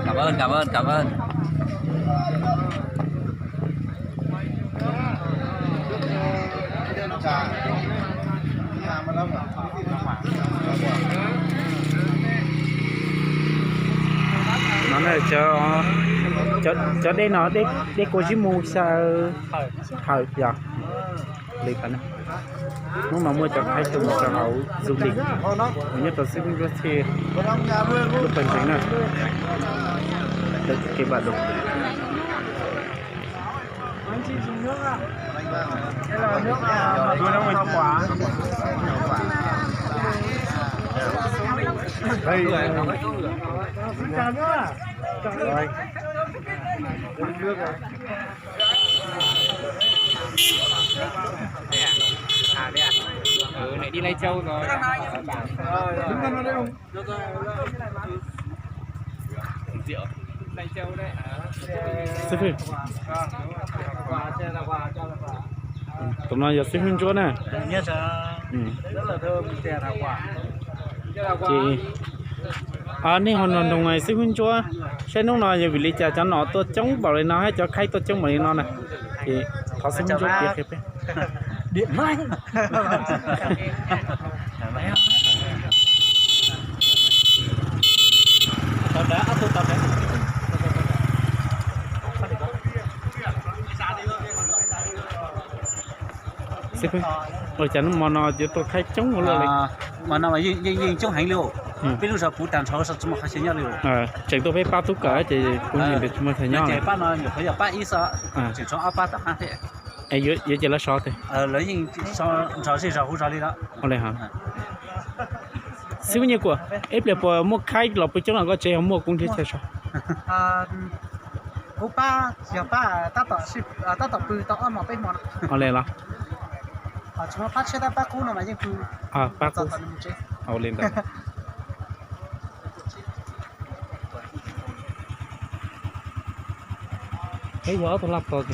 Cảm ơn, cảm ơn, cảm ơn. No na, cov, cov dej no, dej kua zib mu xyaw hawm yog li. Hnub no muaj cov khaib tuaj mus rau hauv du lịch, nyob rau xib hwb Ntsuab Txhiaj lub pawg ntseeg na. Cov kev npaj dua. Xib hwb, tus no yog xib hwb Ntsuab na. Ces nej ho nrog nrog xib hwb Ntsuab saib hnub no yog vim li cas cov nom tuaj coob npaum li no thiab cov khaib tuaj coob npaum li no na. Ces thov xib hwb Ntsuab piav qhia peb. Xib hwb, ua cas hnub hmo no yuav tuaj khaib coob ua luaj li? Hmo no yeej coob heev li. Peb lub zos puv tag nrho, tsis muaj qhov chaw nyob li. Tseem tuaj peb pab tub kawm ces kuv ntshai tias tsis muaj chaw nyob. Pab no nyuam qhuav yog pab ib xwb, tseem tshuav ob pab tom qab thiab. Yuav cia lawv sov tes. Lawv yeej sov nrog zej zog hauv zos li no. Ua li hos. Xib hwb Nyiaj Kuam, ib pliag puas muaj khaib los pw coob los koj tsev ho muaj kuv nrhiav chaw sov? Kuv pab yog pab tab tom pw tau ob hmo peb hmo no. Ua li los? Tsis muaj pab tshiab tab pab qub no mas yeej pw. Pab qub. Ua li ntawd. Peb yog ob tug laj tos,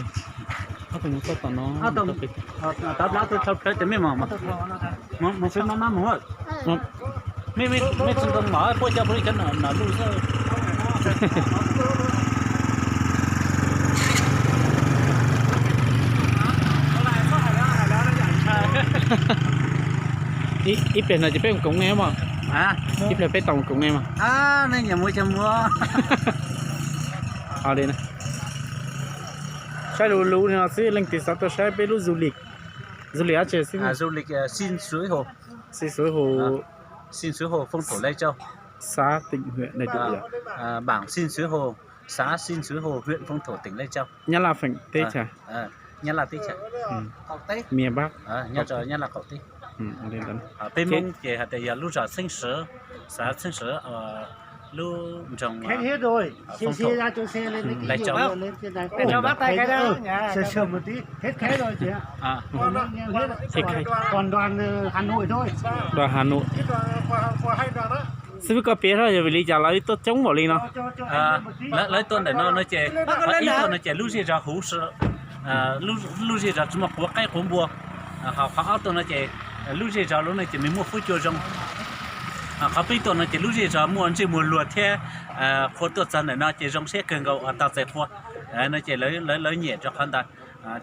ob tug mus txog tom no. Tav plab tau tsau plawv ces mej mos, mus peb mab mab mus. Mej tsis tau mom puab cov pua li cov nom luj xwb. Ib pliag no ces peb mus koom nej mog. Ib pliag peb tau mus koom nej mog. Nej nyiam mus ces mus. Saib lus lus no xwb leej twg xav tuaj saib peb lub du lịch, du lịch dab tsi xwb? Sim Suối Hồ, Sim Suối Hồ, Phong Thổ, Lai Châu. Xã, tỉnh, huyện đầy đủ vậy? Bản Sim Suối Hồ, xã Sim Suối Hồ, huyện Phong Thổ, tỉnh Lai Châu. Nyab Laj feem teb chaws. Nyab Laj teb chaws. Miền Bắc. Nyob rau Nyab Laj qaum teb. Peb Hmoob ces hais tias yog lub zos Xeeb Suav, xã Xeeb Suav, lub nroog Phong Thổ, Lai Châu. Đoàn Hà Nội. Xib fwb koj piav seb yog vim li cas lawv tuaj coob npaum li no? Lawv tuaj ntawm no no ces, ib tuaj no ces lub zej zos huv si, lub zej zos tsis muaj quav qaib quav npua. Ho qhov ob tuaj no ces lub zej zos lub no ces nws muaj fuab cua zoo. Qhov peb tuaj no ces lub zej zos muaj ntsej muag luag thiab, qhua tuaj txog ntawm no ces zoo siab kawg nkaus tau txais qhua. No ces lawv nyiam rau qhov ntawd.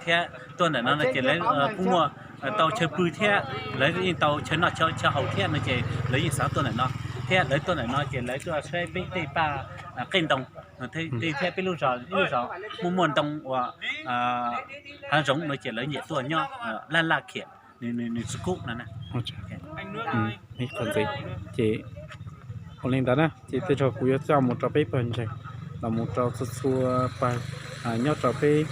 Thiab tuaj ntawm no no ces lawv kuj muaj tau chaw pw thiab, lawv yeej tau chaw noj chaw haus thiab no ces lawv yeej xav tuaj ntawm no. Thiab lawv tuaj ntawm no ces lawv tuaj saib peb tej paj qej ntoo, thiab peb lub zos, lub zos muaj muaj ntoo uas hav zoov no ces lawv nyiam tuaj nyob, laj laj khiam, nws tsis kub no na. Qhov ntxiv ces ua li ntawd na ces tej zaug kuv yuav coj mus rau peb pawg ntseeg, los mus rau txhua txhua pawg nyob rau peb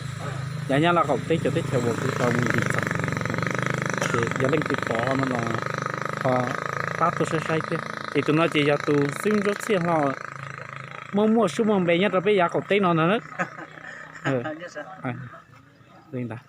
yav Nyab Laj qaum teb cov teb chaws uas kuv tau mus ntim txog. Ces yog leej twg pom no los ho pab tuaj saib saib thiab. Es tus no ces yog tus xib fwb Ntsuab Txhiaj Hlo, muaj muaj suab muaj npe nyob rau peb yav qaum teb no ntag na. Li ntawd.